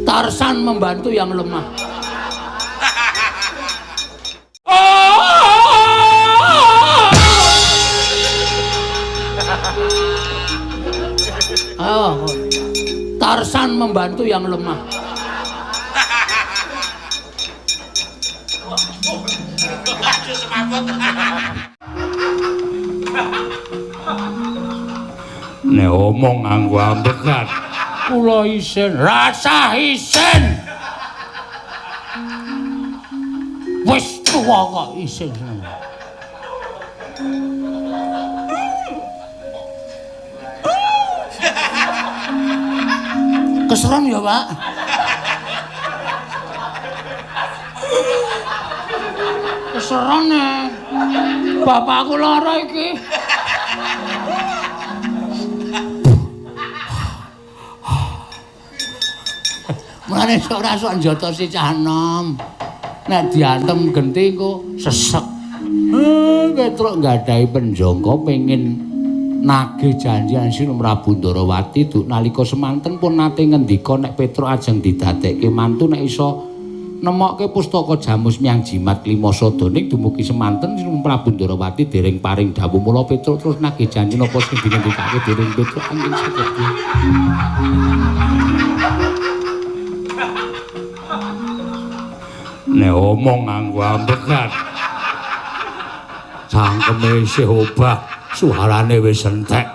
Tarsan membantu yang lemah. Oh, Tarsan membantu yang lemah. Nek omong nganggo ambekan. Kula isin, rasah isin. Wis tuwa kok isin. Keseron ya, Pak. Keseron e. Bapakku lara iki. Mulane sok ora sok njotosi cah enom. Nek diantem genti engko sesek. Petruk nggadahi penjangka pengin nagih janjian Sinun Prabu Ndarawati duk nalika semanten pun nate ngendika nek Petruk ajeng didadekke mantu nek iso nemokke pustaka Jamus Miang Jimat Klima Sadaning dumugi semanten Sinun Prabu Ndarawati dereng paring dawuh mula Petruk terus nagih janji napa sing dingendikake dening Petruk angin saged. Nek omong nganggo ambekan. Cangkeme isih obah, suarane wis entek.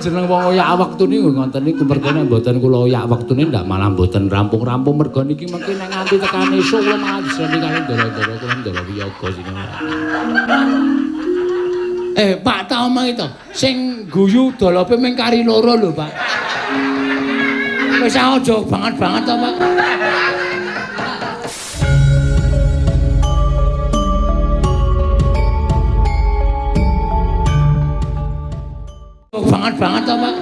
Jeneng wong oyak wektu niku ngoten niku mergo nek mboten kula oyak wektune ndak malah mboten rampung-rampung mergo niki mengki nek nganti tekan esuk kula malah diseni kali ndara-ndara kula ndara wiyaga sini. Pak tak omong itu sing guyu dolope mung kari loro lho, Pak. Wis aja banget-banget to, Pak. Banget-banget to, Pak.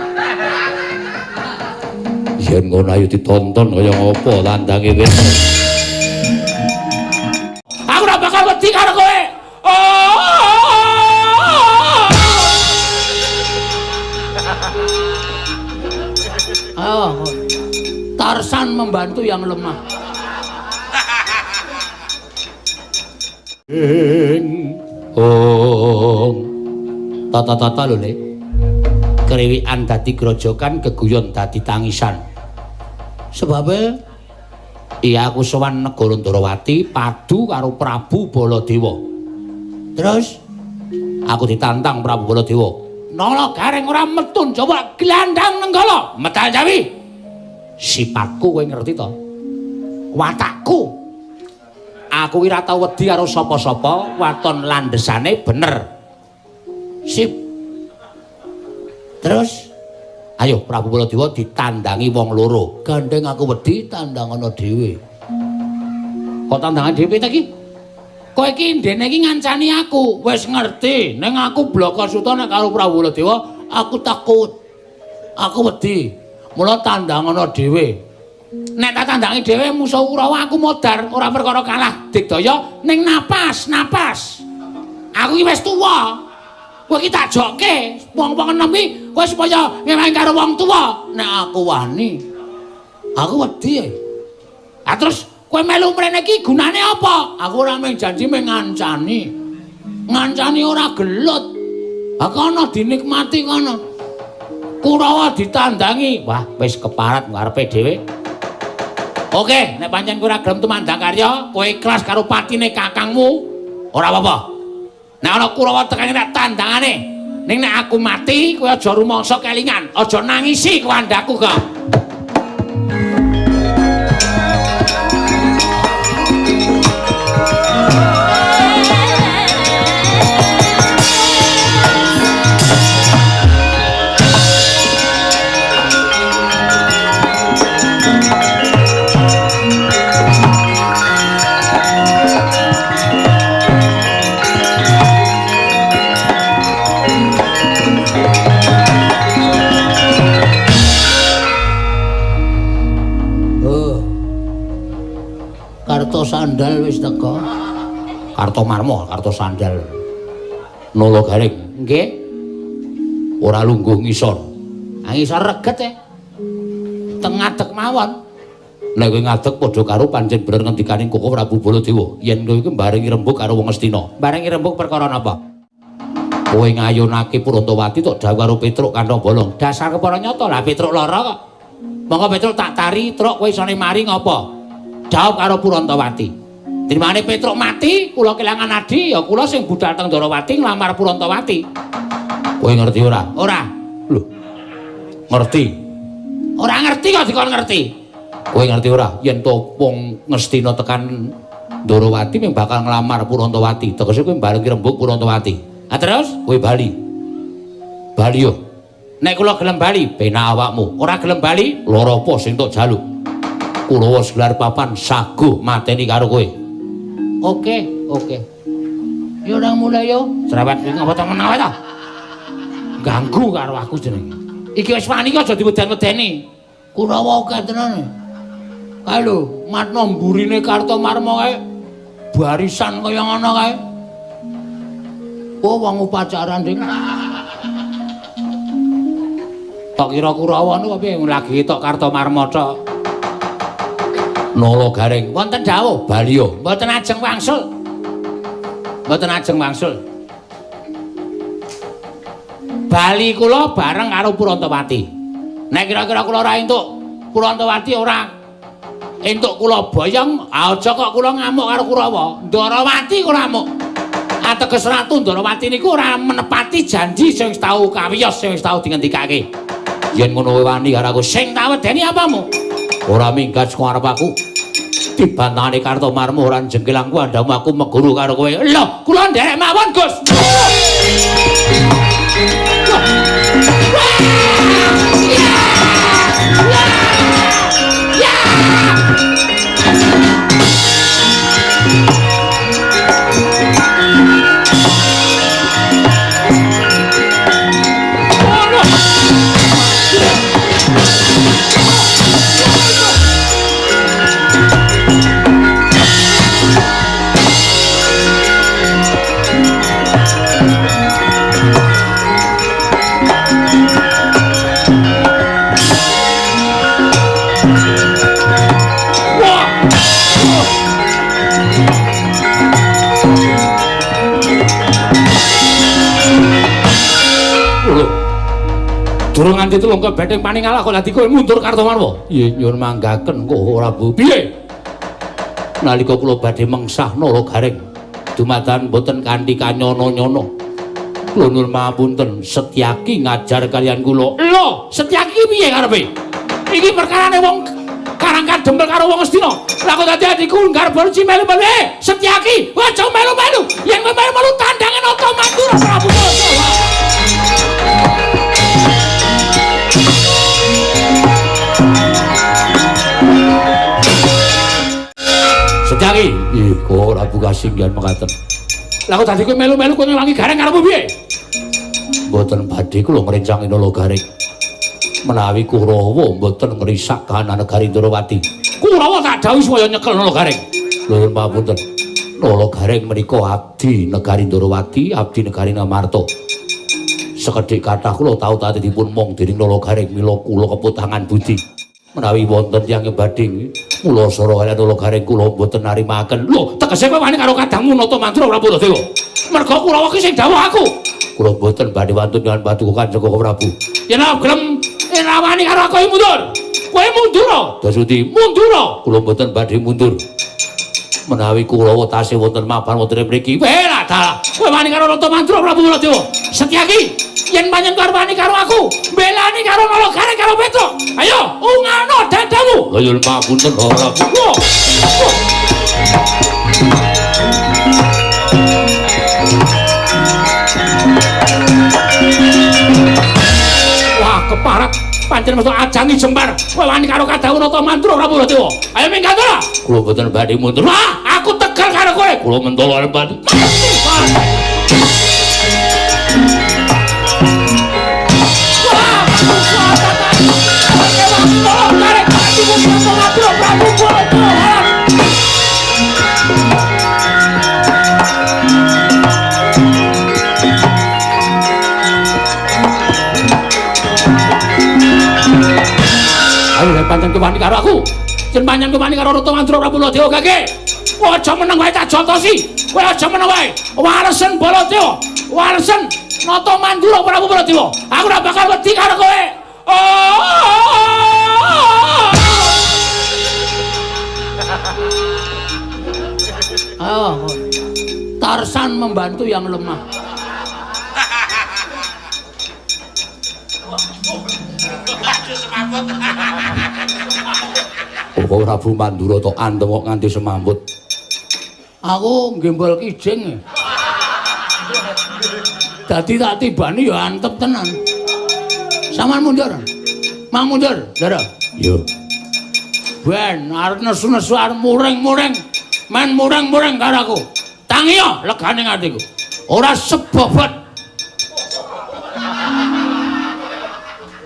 Yen ngono ayo ditonton kaya ngopo tandange wis. Aku ora bakal wedi karo kowe. Oh. Tarsan membantu yang lemah. Ong. Tata-tata lho, Lek. Kriwikan dadi grojokan, geguyon dadi tangisan. Sebabe iya aku sowan negara Ndarawati padu karo Prabu Baladewa. Terus aku ditantang Prabu Baladewa. Nala Gareng ora metu Jawa glandang Nenggala, medal Jawi. Sipatku kowe ngerti to? Watakku. Aku ora tau wedi karo sapa-sapa, waton landhesane bener. Sip. Terus ayo Prabu Baladewa ditandangi wong loro. Gandeng aku wedi tandangana dhewe. Kok tandangan dhewe ta iki? Kowe iki ndene iki ngancani aku. Wis ngerti, ning aku Blaka Suta nek karo Prabu Baladewa aku takut. Aku wedi. Mula tandangana dhewe. Nek tak tandangi dhewe musuh Kurawa aku modar, ora perkara kalah digdaya ning napas, napas. Aku iki wis tuwa. Kowe iki tak jokke, wong-wong enom iki kowe supaya ngewangi karo wong tuwa. Nek aku wani, aku wedi. Ah terus kowe melu mrene iki gunane apa? Aku ora mung janji mung ngancani. Ngancani ora gelut. Ha kono dinikmati kono. Kurawa ditandangi. Wah, wis keparat ngarepe dhewe. Oke, nek pancen kowe ora gelem tumandang karya, kowe ikhlas karo patine kakangmu, ora apa-apa. Nek ana Kurawa tekane tak tandangane. Ning nek aku mati, kowe aja rumangsa kelingan, aja nangisi kuwandaku kok. Karto sandal wis teko. Karto marmo, karto sandal. Nolo Garing. Nggih. Ora lungguh ngisor. Ah ngisor reget e. Teng ngadeg mawon. Nek kowe ngadeg padha karo pancen bener ngendikane Koko Prabu Baladewa. Yen kowe iki mbarengi rembug karo wong Astina. Mbarengi rembug perkara napa? Kowe ngayunake Purantawati tok dawuh karo Petruk kantong bolong. Dasar kepara nyata lah Petruk lara kok. Monggo Petruk tak tari, truk kowe isone mari ngopo? Jawab karo Purantawati. Trimane Petruk mati, kula kelangan adi, ya kula sing budal teng Ndorowati nglamar Purantawati. Kowe ngerti ora? Ora. Lho. Ngerti. Ora ngerti kok dikon ngerti. Kowe ngerti ora? Yen to wong Ngastina tekan Ndorowati mung bakal nglamar Purantawati. Tegese kowe mbarengi rembug Purantawati. Ha terus kowe bali. Bali yo. Nek kula gelem bali, penak awakmu. Ora gelem bali, lara apa sing tok jaluk? Kulawa gelar papan saguh mateni karo kowe. Oke, oke. Yo nang mulai yo. Cerewet iki ngapa to menawa ta? Ganggu karo aku jenenge. Iki wis wani aja diweden-wedeni. Kurawa akeh tenan. Kae lho, matno mburine Kartomarma kae barisan kaya ngono kae. Oh, wong upacara nding. Tok kira Kurawa niku piye lagi tok Kartomarma tok. Nala Gareng wonten dawuh baliyo mboten ajeng wangsul. Mboten ajeng wangsul. Bali kula bareng karo Purantawati. Nek kira-kira kula ora entuk Purantawati ora entuk kula boyong, aja kok kula ngamuk karo Kurawa. Ndarawati kula amuk. Ateges Ratu Ndarawati niku ora menepati janji sing wis tau kawiyos, sing wis tau dingendikake. Yen ngono wani karo aku, sing tak wedeni apamu? Ora minggat saka arep aku. Dibantahane Kartomarma ora jengkelangku andhamu aku meguru karo kowe. Lho, kula nderek mawon, Gus. Durung nganti tulung ke benteng paning ngalah kok dadi kowe mundur Kartomarma. Nggih, nyuwun manggaken kok Prabu. Piye? Nalika kula badhe mengsah Nala Gareng dumadan mboten kanthi kanyono-nyono. Kula nyuwun mapunten Setyaki ngajar kaliyan kula. Lho, Setyaki piye karepe? Iki perkarane wong Karang Kadempel karo wong Astina. Lah kok dadi adikku nggarep melu-melu. Setyaki, aja melu-melu. Yen kowe melu-melu tandange Nata Mandura Prabu Baladewa. Setyaki, ih kok Prabu kasinggihan mekaten. Lah kok dadi kowe melu-melu kowe ngewangi Gareng karepmu piye? Mboten badhe kula ngrencangi Nala Gareng. Menawi Kurawa mboten ngrisak kahanan negari Ndorowati. Kurawa tak dawuhi supaya nyekel Nala Gareng. Nuwun pamunten. Nala Gareng menika abdi negari Ndorowati, abdi negari Ngamarta. Sekedhik kathah kula tau tate dipun mong dening Nala Gareng mila kula keputangan budi. Menawi wonten tiyang badhe mula sora kaliyan Nala Gareng kula mboten narimaken. Lho, tegese kowe wani karo kadangmu Nata Mandura Prabu Baladewa. Merga Kurawa ki sing dawuh aku. Kula mboten badhe wantun kaliyan paduka Kanjeng Prabu. Yen gelem wani karo aku mundur. Kowe mundur. Dasuti mundur. Kula mboten badhe mundur. Menawi Kurawa tasih wonten mapan wonten mriki. Weh dalah. Kowe wani karo Nata Mandura Prabu Baladewa. Setyaki, yen pancen kowe wani karo aku, mbelani karo Nala Gareng karo Petruk. Ayo, ungano dadamu. Lha nyuwun pamunten Prabu. Wah, keparat. Pancen mesti ajangi jembar. Kowe wani karo kadhawuh Nata Mandura Prabu Baladewa. Ayo minggat ora? Kula mboten badhe mundur. Wah, aku tegal karo kowe. Kula mentolo arep mati. Ayo pancen kowe wani karo aku. Yen pancen kowe wani karo Nata Mandura Prabu Baladewa gage. Kowe aja meneng wae tak jotosi. Kowe aja meneng wae. Walesen Baladewa, walesen Nata Mandura Prabu Baladewa. Aku ora bakal wedi karo kowe. Oh. Tarsan membantu yang lemah. Kok Prabu Mandura tok antem kok nganti semamput. Aku nggembol kijing. Dadi tak tibani ya antep tenan. Saman mundur. Mang mundur, Ndara. Yo. Ben arep nesu-nesu arep muring-muring. Men muring-muring karo aku. Tangiyo legane atiku. Ora sebobot.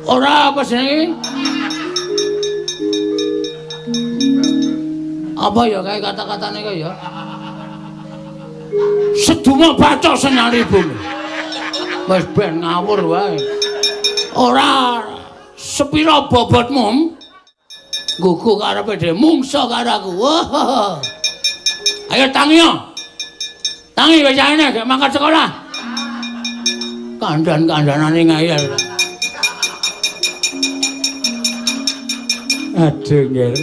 Ora apa jenenge? Apa ya kae kata-katane kae ya? Seduma baca senyali bumi. Wis ben ngawur wae. Ora sepira bobotmu? Gugu karepe dhewe mungsa karo aku. Wah. Ayo tangiyo. Tangi wis aene gek mangkat sekolah. Kandhan-kandhanane ngayal. Aduh nggih.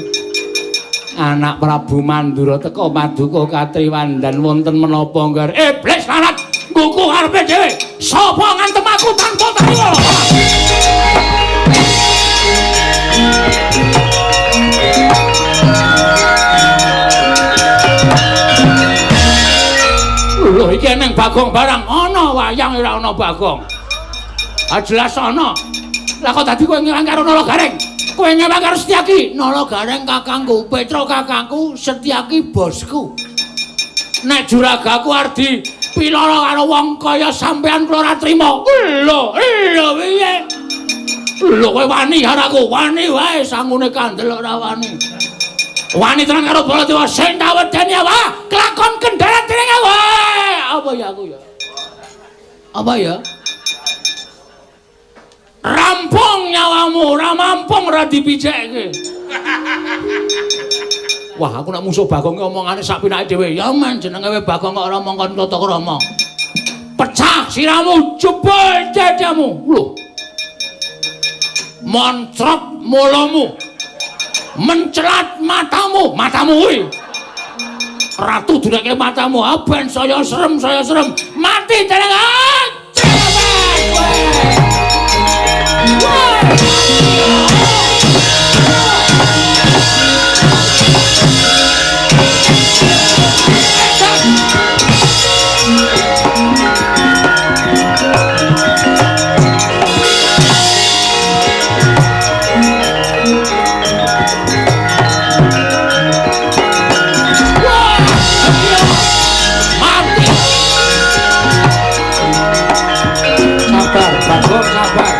Anak Prabu Mandura teka paduka katriwandan wonten menapa ngger. Iblis lanat ngguku karepe dhewe. Sapa ngantem aku tanpa tariwa? Lho iki eneng Bagong barang ana wayang ora ana Bagong. Ah jelas ana. Lah kok dadi kowe ngewang karo Nala Gareng? Kowe ngewang karo Setyaki? Nala Gareng kakangku, Petro kakangku, Setyaki bosku. Nek juragaku arep dipiloro karo wong kaya sampean kula ora trima. Lho, lho piye? Lho kowe wani karo aku, wani wae sangune kandel ora wani. Wani tenan karo Baladewa sing tak wedeni apa? Kelakon kendharat dening wae. Apa ya aku ya? Apa ya? Rampung nyawamu, ora mampung ora dipijekke. Wah, aku nek musuh Bagong ki omongane sak pinake dhewe. Ya men jenenge Bagong kok ora mongkon tata krama. Pecah siramu, jebol dadamu. Lho. Moncrot mulamu. Mencelat matamu, matamu kuwi. Ratu dureke matamu, ben saya serem, saya serem. Mati dening. Sabar, Bagong, sabar.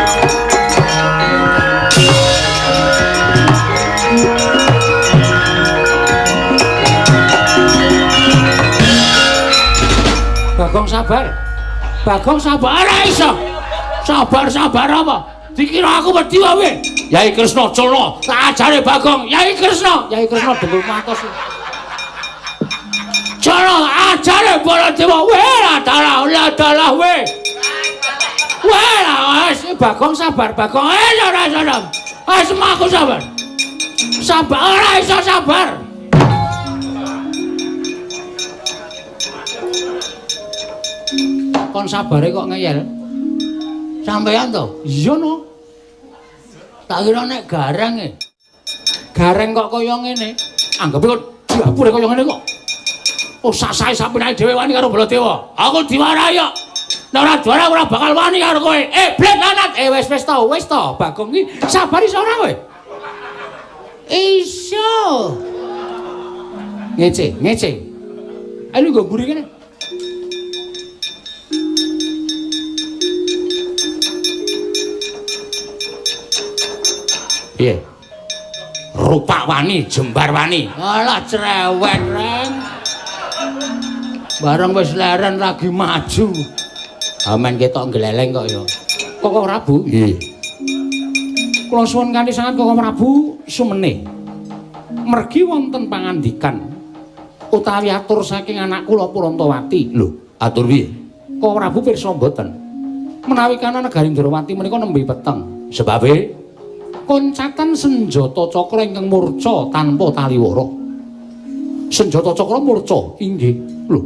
Bagong sabar. Bagong sabar ora iso. Sabar sabar apa? Dikira aku wedi wae. Yai Kresna culna, tak ajare Bagong. Yai Kresna, Yai Kresna dengkul matos. Culna ajare Baladewa. Weh dalah dalah weh. Weh wis Bagong sabar Bagong. Ora iso. Wis aku sabar. Sabar ora iso sabar. Kon sabare kok ngeyel. Sampeyan to? Iya no. Tak kira nek gareng e. Gareng kok kaya ngene. Anggepe kok dapure kaya ngene kok. Oh sasae sapinake dhewe wani karo Baladewa. Aku diwarahi kok. Nek ora diwarahi ora bakal wani karo kowe. Blet lanat. Wis wis to, wis to. Bagong iki sabar iso ora kowe? Iso. Ngece, ngece. Ayo nggo mburi kene. Piye? Rupak wani, jembar wani. Alah cerewet, Reng. Bareng wis leren lagi maju. Amen ketok gleleng kok ya. Koko Prabu? Nggih. Kula suwun kanthi sanget Koko Prabu, sumene. Mergi wonten pangandikan utawi atur saking anak kula Purantawati. Lho, atur piye? Kok Prabu pirsa mboten? Menawi kana negari Ndrawati menika nembe peteng. Sebabe koncatan senjata cakra ingkang murca tanpa taliwara. Senjata cakra murca inggih. Lho.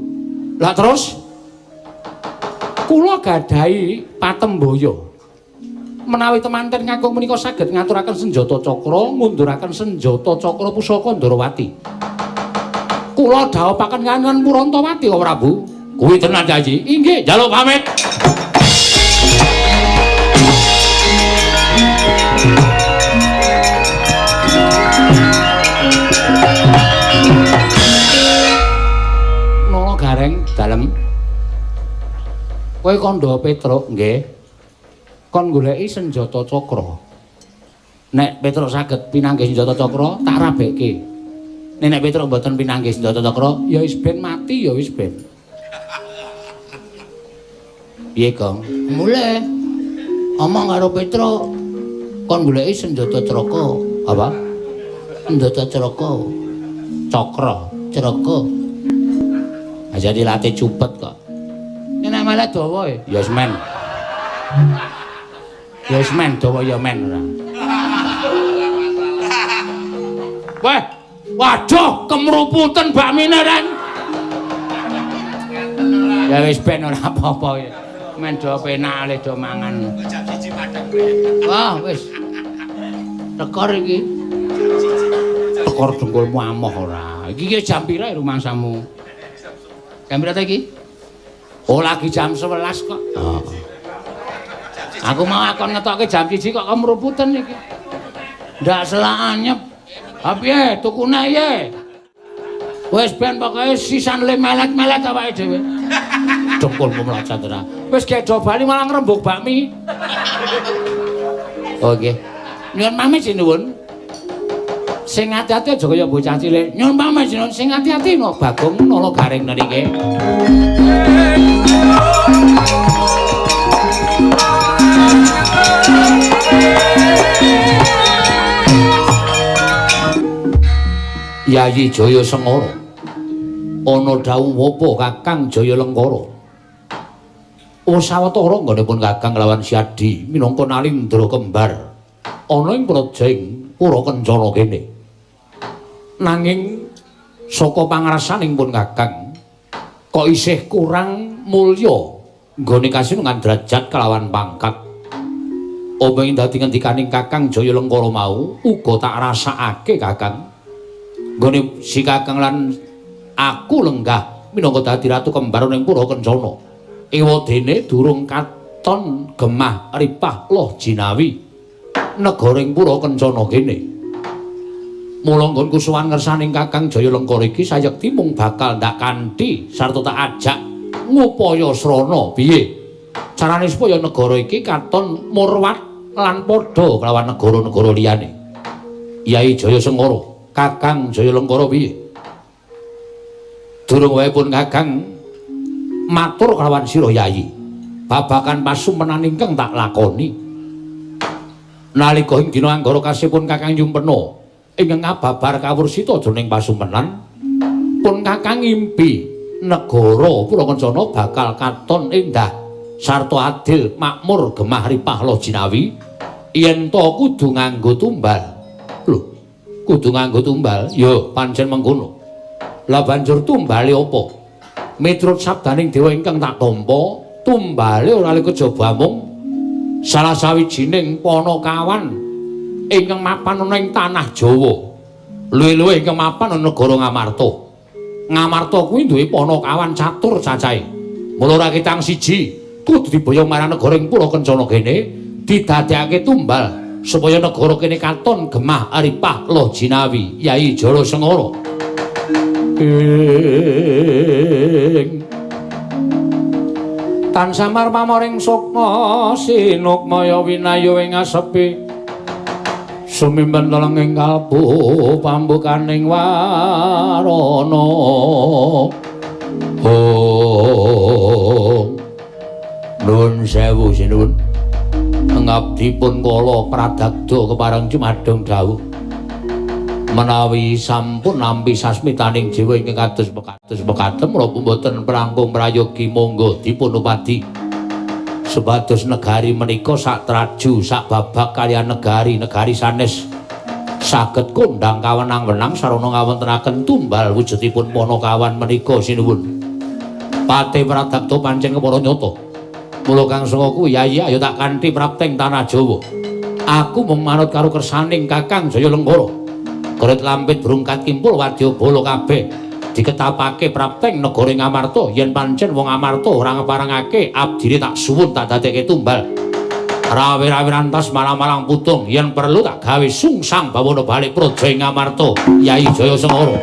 Lah terus kula gadahi patembaya. Menawi temanten kakung menika saged ngaturaken senjata cakra, ngunduraken senjata cakra pusaka Ndrawati. Kula dhawuhaken kaliyan Purantawati, Prabu. Kuwi tenan, Yayi? Inggih, njaluk pamit. Nala Gareng dalem. Kowe kandha Petruk nggih. Kon goleki senjata cakra. Nek Petruk saged pinanggih senjata cakra, tak rabekke. Nek Petruk mboten pinanggih senjata cakra, ya wis ben mati ya wis ben. Piye, Gong? Mulih. Omong karo Petruk, kon goleki senjata cakra. Apa? Senjata cakra. Cakra, cakra. Aja dilatih cupet kok. Nek malah dawa ya wis men. Ya wis men dawa ya men ora. Wah, waduh kemruputen bakmine Ren. Ya wis ben ora apa-apa ya. Men do penak le do mangan. Jam 1 padang. Wah, wis. Tekor iki. Tekor dengkulmu amoh ora. Iki ki jam pira rumangsamu? Jam pira ta iki? Oh, lagi jam 11 kok. Oh. Aku mau akon ngetokke jam 1 kok kemruputen iki. Ndak selak anyep. Ha piye tukune piye? Wis ben pokoke sisan le melet-melet awake dhewe. Dengkulmu mlocot ora. Wis gedho bali malah ngrembug bakmi. Oke. Nyuwun pamit sinuwun. Sing ati-ati aja kaya bocah cilik. Nyuwun pamit sinuwun sing ati-ati no Bagong Nala Gareng niki. Yayi Jaya Sengara. Ana dawuh apa Kakang Jaya Lengkara? Oh sawetara nggonipun Kakang lawan Siadi minangka Nalindra kembar ana ing praja ing Pura Kencana kene. Nanging saka pangrasaning pun Kakang kok isih kurang mulya nggone kasinungan derajat kelawan pangkat. Apa ing dadi ngendikaning Kakang Jaya Lengkara mau uga tak rasakake Kakang. Nggone si Kakang lan aku lenggah minangka dadi ratu kembar ning Pura Kencana. Ewadene durung katon gemah ripah loh jinawi negara ing Pura Kencana kene. Mula nggonku sowan ngersaning Kakang Jaya Lengkara iki sayekti mung bakal ndak kanthi sarta tak ajak ngupaya srana piye carane supaya negara iki katon murwat lan padha kelawan negara-negara liyane. Yai Jaya Sengara, Kakang Jaya Lengkara piye? Durung wae pun Kakang matur kelawan sira Yayi babakan pasumenan ingkang tak lakoni. Nalika ing dina Anggara kasih pun Kakang nyumpena ingkang ngababar kawursita jroning pasumenan, pun Kakang ngimpi negara Pura Kencana bakal katon endah sarta adil makmur gemah ripah loh jinawi yen to kudu nganggo tumbal. Lho, kudu nganggo tumbal? Ya pancen mengkono. Lah banjur tumbale apa? Miturut sabdaning dewa ingkang tak tampa, tumbale ora kejaba mung salah sawijining panakawan ingkang mapan ana ing tanah Jawa. Luwih-luwih ingkang mapan ana negara Ngamarta. Ngamarta kuwi duwe panakawan catur cacahe. Mula ora ketang siji kudu diboyong marang negara ing Pura Kencana kene didadekake tumbal supaya negara kene katon gemah ripah loh jinawi. Yai Jaya Sengara. Ing tan samar pamoring sukma sinukmaya winayu ing asepi sumimpen telenging kalbu pambukaning warana. Oh, nuwun sewu sinuwun, ngabdi pun kala pradagda kepareng jumadung dawuh. Menawi sampun nampi sasmitaning jiwa ingkang kados mekados mekaten menapa mboten prangkung prayogi monggo dipun upadi supados negari menika sak traju sak babak kaliyan negari-negari sanes saged kondhang kawenang-wenang sarana ngawontenaken tumbal wujudipun Panakawan menika sinuwun. Pate pradapta pancen kepara nyata. Mula kang sanga kuwi yayi ayo tak kanthi prapteng tanah Jawa. Aku mung manut karo kersaning Kakang Jaya Lengkara. Koret lampit brungkat kimpul wadya bala kabeh diketapake prapteng negara Ngamarta yen pancen wong Amarta ora ngeparengake abdine tak suwun tak dadekke tumbal. Rawe-rawe rantas malang-malang putung yen perlu tak gawe sungsang bawana balik praja ing Ngamarta Yai Jaya Sengara.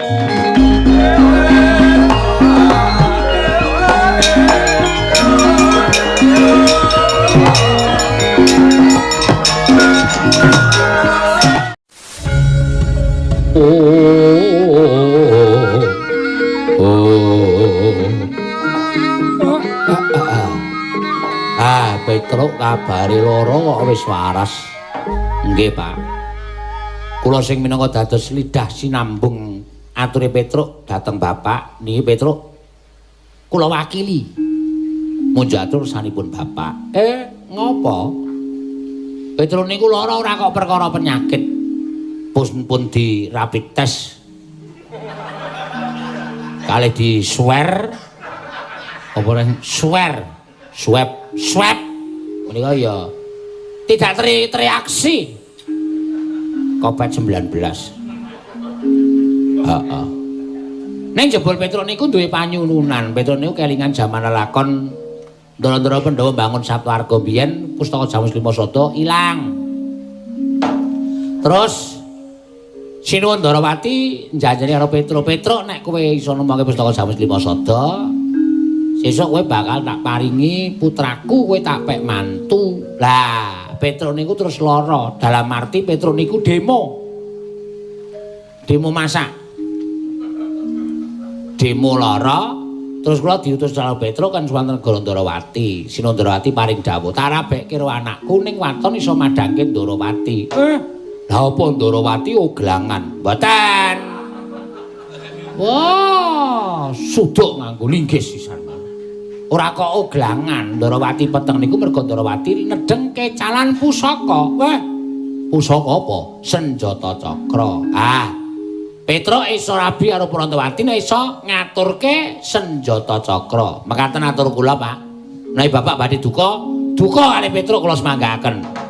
Ah, Petruk kabare lara kok wis waras. Nggih, Pak. Kula sing minangka dados lidah sinambung ature Petruk dhateng Bapak niki Petruk. Kula wakili munjuk atur sanipun Bapak. Ngopo? Petruk niku lara ora kok perkara penyakit. Pun di rapid test kalih di swear apa neng swear swab swab menika ya tidak teriaksi COVID-19. Heeh. Ning jebul Petruk niku duwe panyununan. Petruk niku kelingan jaman lelakon Ndara-ndara Pandhawa mbangun Saptwarga biyen pustaka Jamus Lima Sada ilang. Terus Sinuwun Ndarawati njanjani karo Petruk, "Petruk nek kowe iso nemokke pustaka Jamus Lima Sada, sesuk kowe bakal tak paringi putraku, kowe tak pek mantu." Lah, Petruk niku terus lara. Dalam arti Petruk niku demo. Demo masak. Demo lara, terus kula diutus karo Petruk kan suwanten negara Ndarawati. Sinuwun Ndarawati paring dawuh, "Tak rabekke karo anakku ning waton iso madhangke Ndarawati." Lah apa Ndarawati oglangan? Mboten. Wah, suduk nganggo linggis sisan. Ora kok oglangan, Ndarawati peteng niku mergo Ndarawati nedheng kecalan pusaka. Wah, pusaka apa? Senjata cakra. Ah. Petruk iso rabi karo Prantawati nek iso ngaturke senjata cakra. Mekaten atur kula, Pak. Menawi Bapak badhe duka, duka kalih Petruk kula semanggaaken.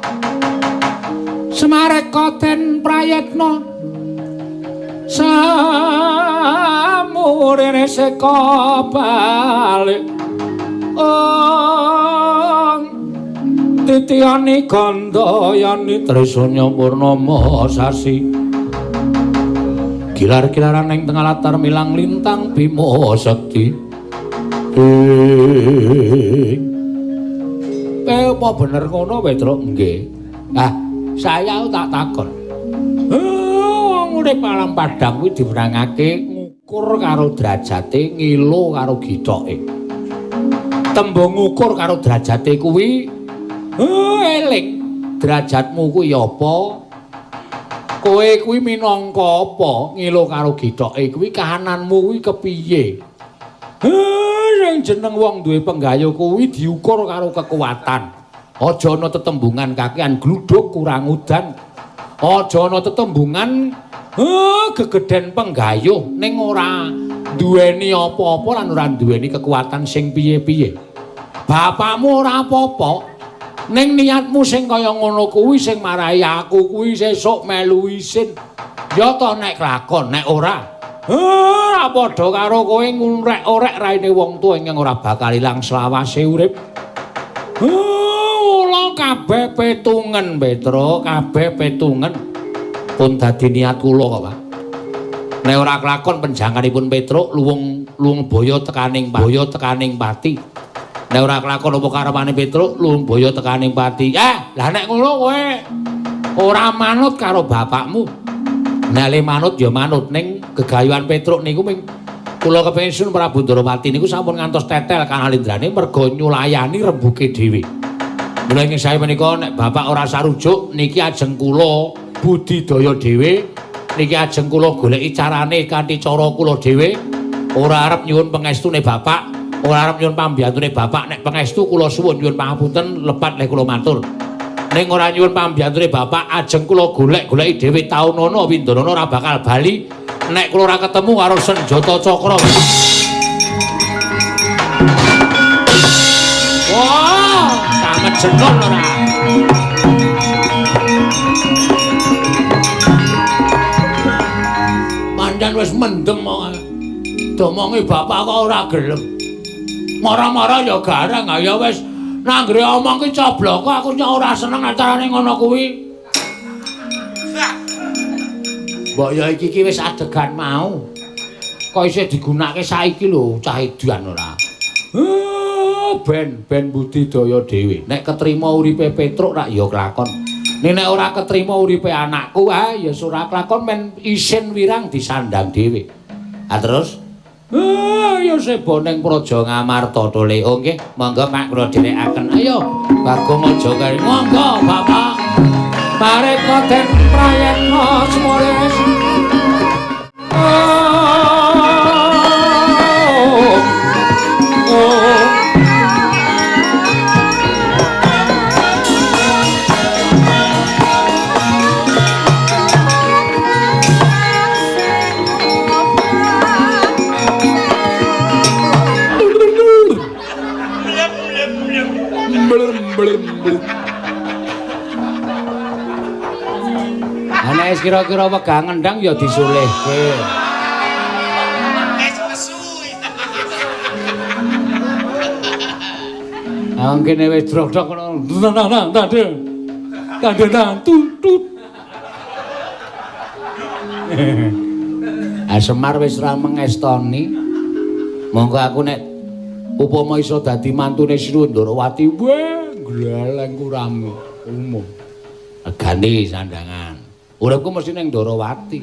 Semareka den prayitna samurene seka balik ong titiyani gandayani trisanya purnama sasi gilar-gilaran ing tengah latar milang lintang bima sekti. Apa bener ngono Petruk? Nggih. Ah, saya tak takon. Wong urip alam padang kuwi diwenangake ngukur karo derajate, ngilo karo githoke. Tembung ngukur karo derajate kuwi eling. Derajatmu kuwi apa? Kowe kuwi minangka apa? Ngilo karo githoke kuwi kahananmu kuwi kepiye? Sing jeneng wong duwe penggayo kuwi diukur karo kekuatan. Aja ana tetembungan kakean gluduk kurang udan. Aja ana tetembungan gegeden penggayuh ning ora duweni apa-apa lan ora duweni kekuatan sing piye-piye. Bapakmu ora apa-apa, ning niatmu sing kaya ngono kuwi sing marai aku kuwi sesuk melu isin. Ya toh nek kelakon, nek ora ora padha karo kowe ngurek-orek raine wong tuwa ingkang ora bakal ilang selawase urip. Kula kabeh petungen, Petruk, kabeh petungen. Pun dadi niat kula kok, Pak. Nek ora kelakon penjangkanipun Petruk luwung luwung boyo tekaning boyo tekaning pati. Nek ora kelakon apa karepane Petruk luwung boyo tekaning pati. Lah nek ngono kowe ora manut karo bapakmu. Nek le manut ya manut ning gegayuhan Petruk niku ming kula kepengin Sun Prabu Ndarawati niku sampun ngantos tetel kanalindrane merga nyulayani rembuke dhewe. Mula ing sae menika nek bapak ora sarujuk niki ajeng kula budidaya dhewe Niki ajeng kula goleki carane kanthi cara kula dhewe. Ora arep nyuwun pengestune bapak, ora arep nyuwun pambiyantune bapak. Nek pengestu kula suwun nyuwun pangapunten lepat leh kula matur. Ning ora nyuwun pambiyantune bapak, ajeng kula golek-goleki dhewe taunana windanana ora bakal bali nek kula ora ketemu karo senjata cakra. Wah, tamet jenul ora. Pancen wis mendem kok. Domongi bapak kok ora gelem. Mara-mara ya gareng, ya wis nanggre omong ki cobloko aku nyok ora seneng acarane ngono kuwi. Mbok ya iki ki wis adegan mau. Kok isih digunakake saiki lho cah edan ora. Ben budidaya dhewe. Nek ketrima uripe Petruk rak ya kelakon. Nek ora ketrima uripe anakku, ah ya ora kelakon men isin wirang disandang dhewe. Ah terus ya sebo ning Praja Ngamarta tole. Oh nggih, monggo Pak kula dherekaken. Ayo Bagong aja kari. Monggo Bapak. Mareka den prayetna semores. Ana wis kira-kira wegah ngendang ya disulihke. Ah kene wis drok-drok ngono. Nang nang nang tutut. Ah Semar wis ra mengestoni. Monggo aku nek upama iso dadi mantune Sri Ndorowati, wah gleleng kurang umum. Ganti sandangan. Uripku mesti ning Ndorowati.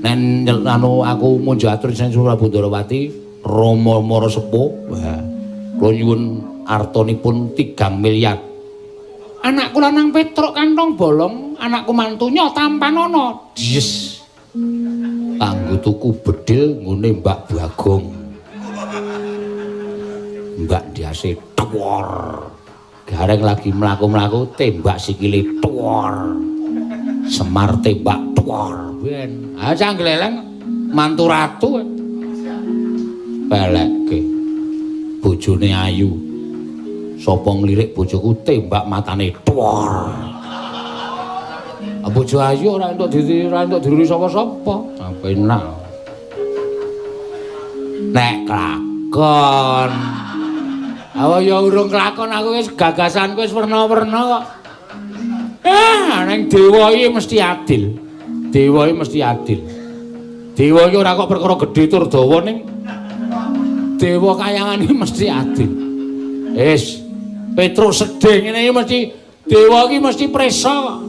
Nek anu aku munjuk atur sing Prabu Ndorowati, Rama Mara Sepuh, wah kula nyuwun artanipun 3 miliar. Anakku lanang Petruk kantong bolong, anakku mantunya tampanana. Yes. Kanggo tuku bedil nggone Mbak Bagong. Mbak ndiase tuwor. Gareng lagi mlaku-mlaku tembak sikile tuwor. Semar tembak tuwor. Ben, ah cah gleleng mantu ratu. Pelekke. Bojone ayu. Sapa nglirik bojoku tembak matane tuwor. Bojo ayu ora entuk diruri sapa-sapa. Penak. Nek kelakon. Awa ya urung kelakon aku wis gagasanku wis werna-werna kok. Ning dewa iki mesti adil. Dewa iki mesti adil. Dewa iki ora kok perkara gedhe tur dawa ning dewa kayangan iki mesti adil. Wis, Petruk sedih ngene iki mesti dewa iki mesti presa kok.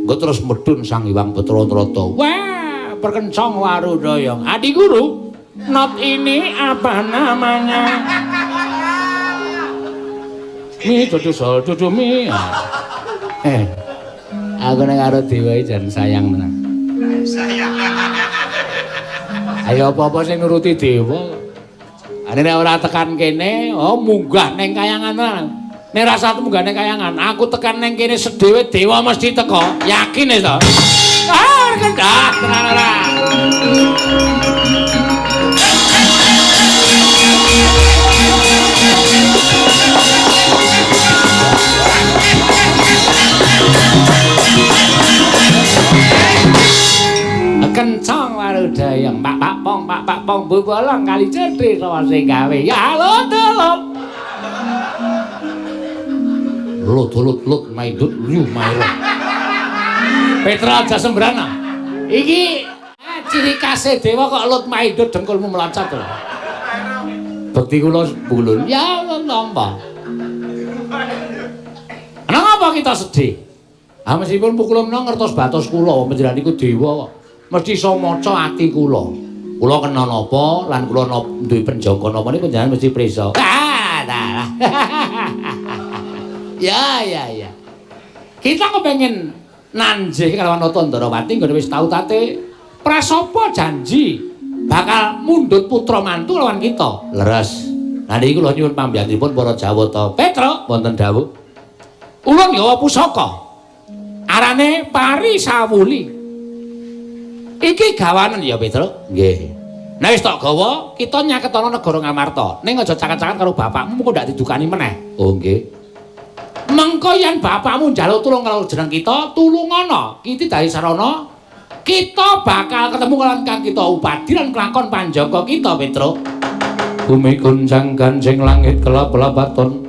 Engko terus medhun Sang Hyang Betara Trata. Wah, perkencong Warudaya. Adi guru, not ini apa namanya? Mi dodo sol dodo mi. Aku nek karo dewa iki jan sayang tenan. Sayang. Ayo apa-apa sing nuruti dewa. Ane nek ora tekan kene, oh munggah ning kayangan tenan. Nek rasa munggah ning kayangan, aku tekan ning kene sedhewe dewa mesti teko. Yakin wis to? Ah, kendah tenan ora. Kencang Warudaya, Pak Pak Pong, Pak Pak Pong bubolong kali cedhe sapa sing gawe. Ya lut lut. Lut lut lut maidut yu mairo. Petra aja sembrana. Iki ciri khase dewa kok lut maidut dengkulmu meloncat lho. Bekti kula bulun. Ya nampa. Kenapa kita sedih? Ah meskipun pukul menawa ngertos batos kula panjenengan niku dewa kok. Mesti iso maca ati kula. Kula kena napa lan kula duwe penjangka napa niku panjenengan mesti prisa. Ah, dalah. Ya, ya, ya. Kita kepengin Nanjih kalawan Nata Ndarawati nggone wis tau tate prasapa janji bakal mundhut putra mantu lawan kita. Leres. Lah niki kula nyuwun pambiyantunipun para Jawata. Petruk wonten dawuh. Ulun gawa pusaka. Arane Pari Sawuli. Iki gawanen ya Petruk? Nggih. Nek wis tok gawa, kita nyaketana negara Ngamarta. Ning aja caket-caket karo bapakmu mengko ndak didukani meneh. Oh nggih. Mengko yen bapakmu njaluk tulung karo jeneng kita, tulungana. Iki dadi sarana kita bakal ketemu karo kang kita upadi lan kelakon panjaka kita, Petruk. Bumi goncang gancing langit kelap-lapaton.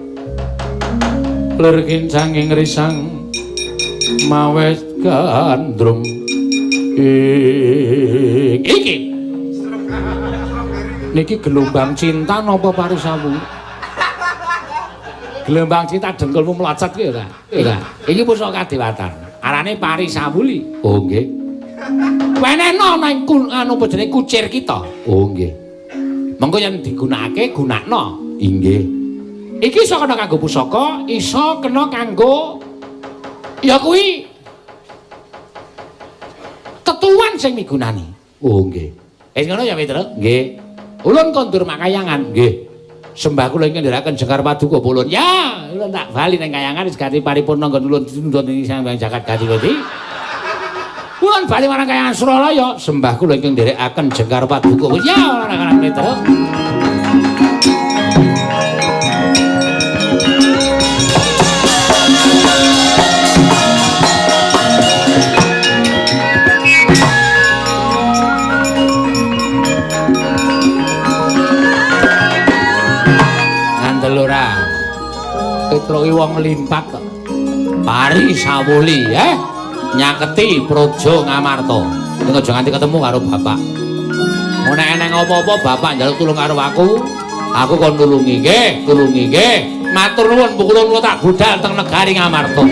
Lir kincanging risang mawet gandrung. Iki niki gelombang cinta napa parisamu? Gelombang cinta dengkulmu mlocot ki ora? Ora. Iki pusaka kadewatan. Arane Parisawuli. Oh nggih. Wenehno nang anu apa jenenge kucir kita. Oh nggih. Mengko yen digunakake gunakno. Inggih. Iki iso kena kanggo pusaka, iso kena kanggo ya kuwi tetuan sing migunani. Oh nggih. Wis ngono ya Petruk? Nggih. Ulun kondur makayangan. Nggih. Sembah kula ingkang ndherekaken jengkar paduka ulun. Ya, ulun tak bali nang kayangan wis gati paripurna nggon ulun ditundhun ing Sang Hyang Jagat Gati-Gati. Ulun bali marang kayangan Suralaya, sembah kula ingkang ndherekaken jengkar paduka. Ya, ora karang Petruk. Petruk iki wong limpat kok. Pari Sawuli nyaketi Praja Ngamarta. Ning aja nganti ketemu karo bapak. Nek eneng apa-apa bapak njaluk tulung karo aku, aku kon nulungi nggih, tulungi nggih. Matur nuwun kula tak budal teng negari Ngamarta.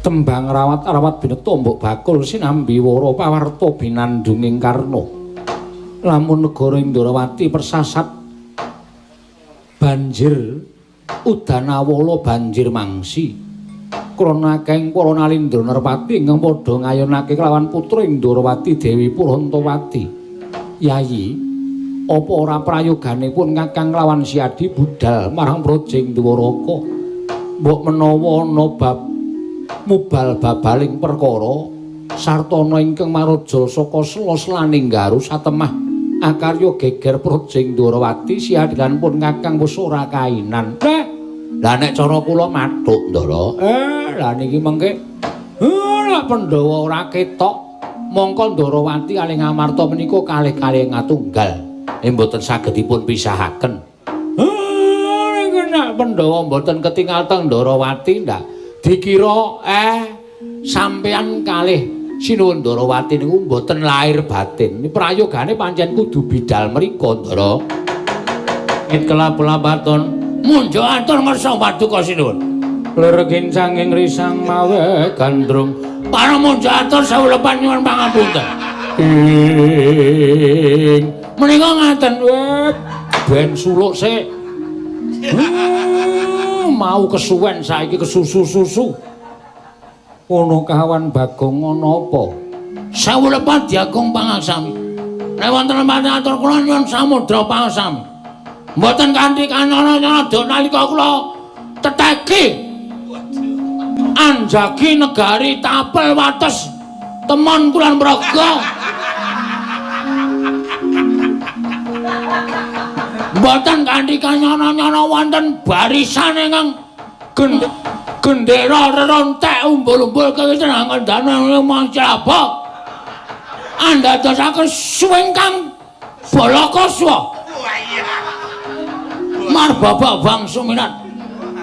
Tembang rawat-rawat bineta mbok bakul sinambi wara pawarta binandunging karna. Lamun negara Indrawati persasat banjir udanawala banjir mangsi. Krana akehing para nalindra nerpati ingkang padha ngayunake kelawan putra Indrawati Dewi Purantawati. Yayi, apa ora prayoganipun Kakang lawan Siadi budal marang Praja Dwaraka? Mbok menawa ana bab mubal babaling perkara sartana ingkang maraja saka sela-selaning garu satemah akarya geger Praja Ndrawati Siadi lan pun Kakang wis ora kainan. Lah nek cara kula mathuk Ndara. Lah niki mengke lek Pandhawa ora ketok mongko Ndrawati kalih Ngamarta menika kalih-kalih ngatunggal. Mboten saged dipun pisahaken. Niku nek Pandhawa mboten ketingal teng Ndrawati ndak dikira sampeyan kalih Sinuwun Ndrawati niku mboten lahir batin. Prayogane pancen kudu bidal mriko Ndara. It kelap-lapaton munjuk atur ngersa paduka sinuwun. Lir kincanging risang mawe gandrung. Para munjuk atur sewu lepan nyuwun pangapunten. Ing menika ngaten ben suluk sik. Mau kesuwen saiki kesusu-susu. Ono kawan Bagong ana apa? Sewu lepat diagung pangaksami. Nek wonten lemah atur kula nyuwun samudra pangaksami. Mboten kanthi kanana-kana nalika kula teteki anjagi negari tapel wates temon kulon praga. Mboten kanthi kanyana-nyana wonten barisan ingkang gendera rerontek umbul-umbul kewiten angkandana manclaba. Andadosaken suwingkang Balakaswa. Marbabak bangsa minat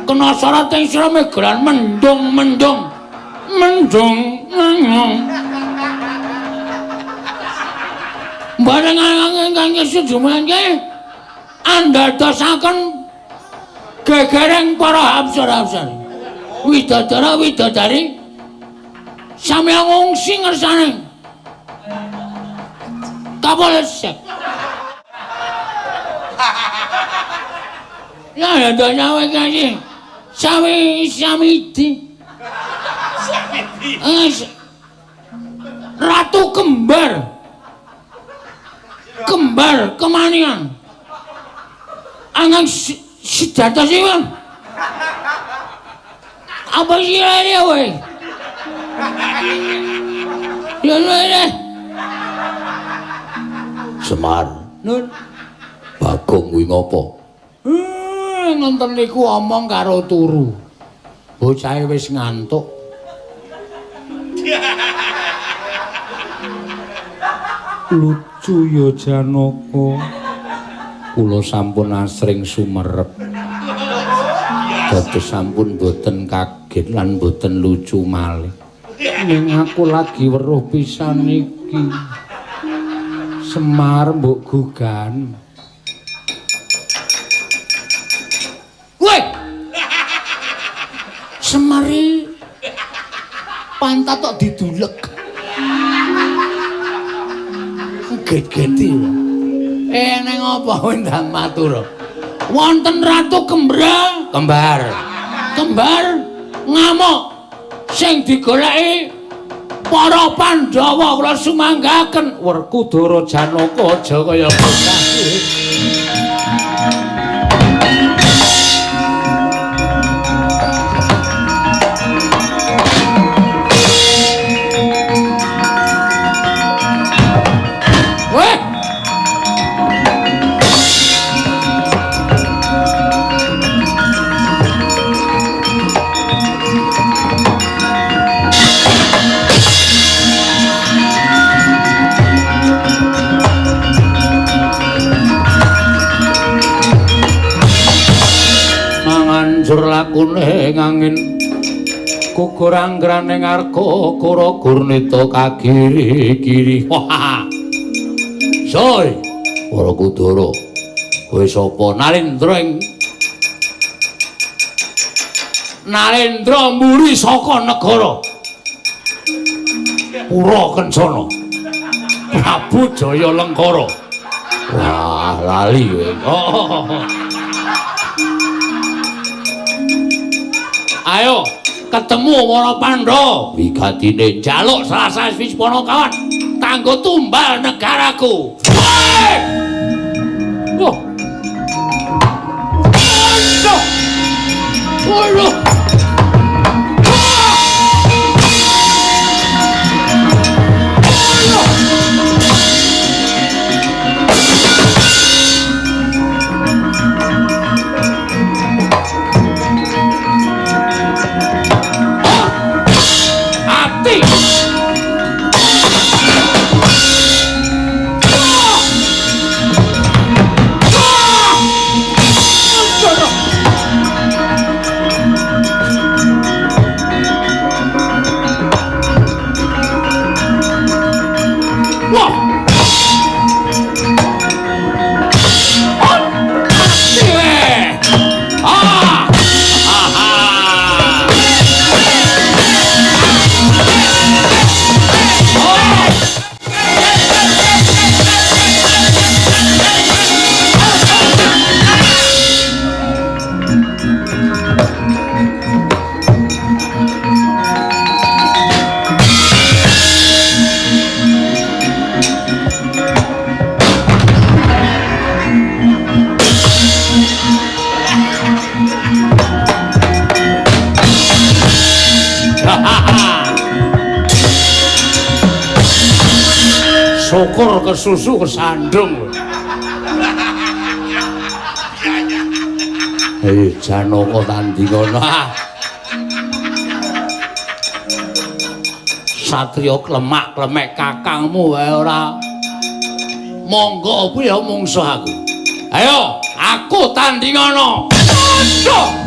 kena syarat ing sira megelan mendung-mendung mendung mendung. Bareng ingkang sujumangke andadosaken gegereng para apsara-apsari. Widodara widodari sami ngungsi ngersane. Kapolsek. Ya nyawa iki sami samidi. Samidi. Ratu kembar. Kembar kemanian. Angang sejatosipun. Apa sirane kowe? Ya ya. Semar. Nun. Bagong kuwi ngopo? Ngonten niku omong karo turu. Bocahe wis ngantuk. Lucu ya Janaka. Kula sampun asring sumerep. Dados sampun boten kaget lan boten lucu malih. Ning aku lagi weruh pisan iki. Semar mbok gugan. Woi. Semari pantat tok didulek. Get-geti. Neng apa ndang matur. Wonten Ratu Kembra, kembar. Kembar ngamuk sing digoleki para Pandhawa kula sumanggaken. Werkudara Janaka aja kaya bocah. Hancur lakune ngangin gugur anggrane ngarga kura gurnita kagiri-giri. Soy Werkudara kowe sapa? Nalendra ing Nalendra mburi saka negara Pura Kencana Prabu Jaya Lengkara. Wah, lali kowe. Oh. Ayo ketemu para Pandhawa. Wigatine njaluk salah Wismana kawan kanggo tumbal negaraku. Wah. Aduh. Waduh. Syukur kesusu kesandung. Hei Janaka tandingono. Satriya klemak-klemek kakangmu wae ora. Monggo kuwi ya mungsuh aku. Ayo, aku tandingono. Aduh.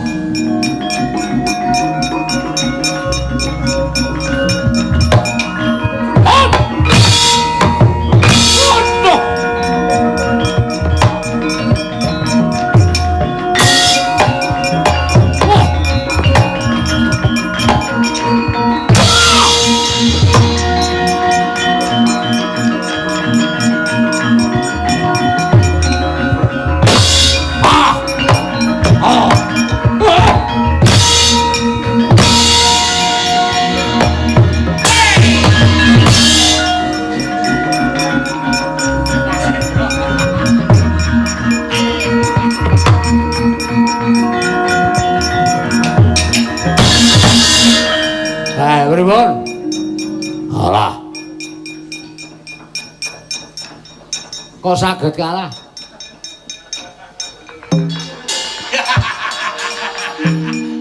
Kok saged kalah?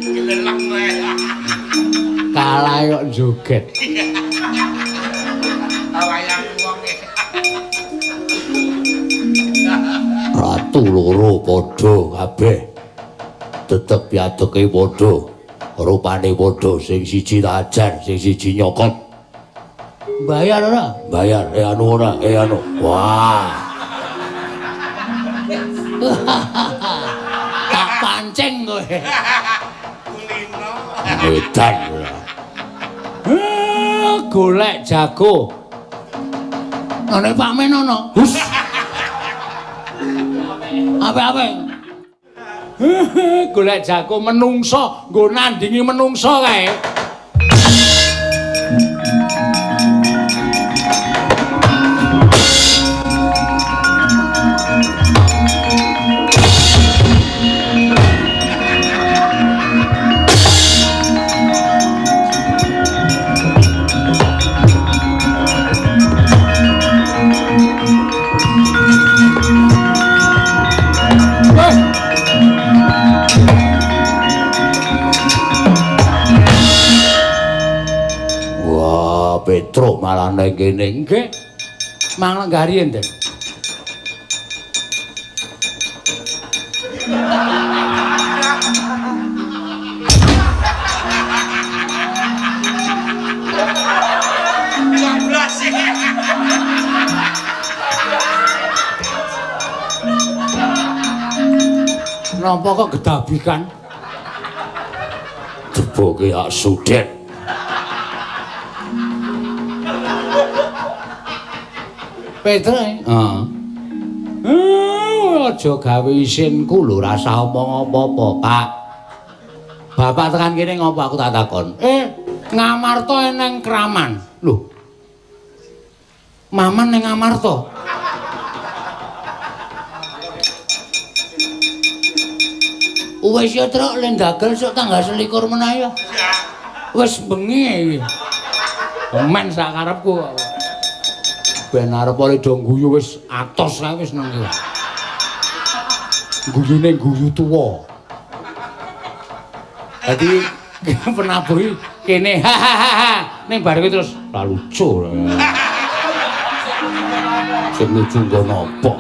Geleleng kowe. Kalah kok joget. Wayang wong e. Ratu loro padha kabeh. Tetep piadeke padha. Rupane padha, sing siji tajar, sing siji nyokot. Bayar ora? Bayar. Anu ora? Anu. Wah. Tak pancing kowe. Kulino. Edan. Golek jago. Ana Pak Men ana. Hus. Ape-ape. Golek jago menungso, nggo nandingi menungso kae. Petruk malah nang kene nggih. Mang lenggari enten. Napa kok gedabikan? Jeboke ak sudet. Petruk. Heeh. Aja gawe isinku lho, rasah omong apa-apa, Pak. Bapak tekan kene ngopo aku tak takon. Ngamarta eneng kraman. Lho. Maman ning Ngamarta. Wis ya, Truk, le ndagel sok tanggal 21 menah ya. Wis bengi iki. Men sak karepku kok. Ben arep oleh do guyu wis atos kae wis nang iki. Guyune guyu tuwa. Dadi penabuh kene ha ha ha ning bar kuwi terus la lucu. Sing lucu nggo napa?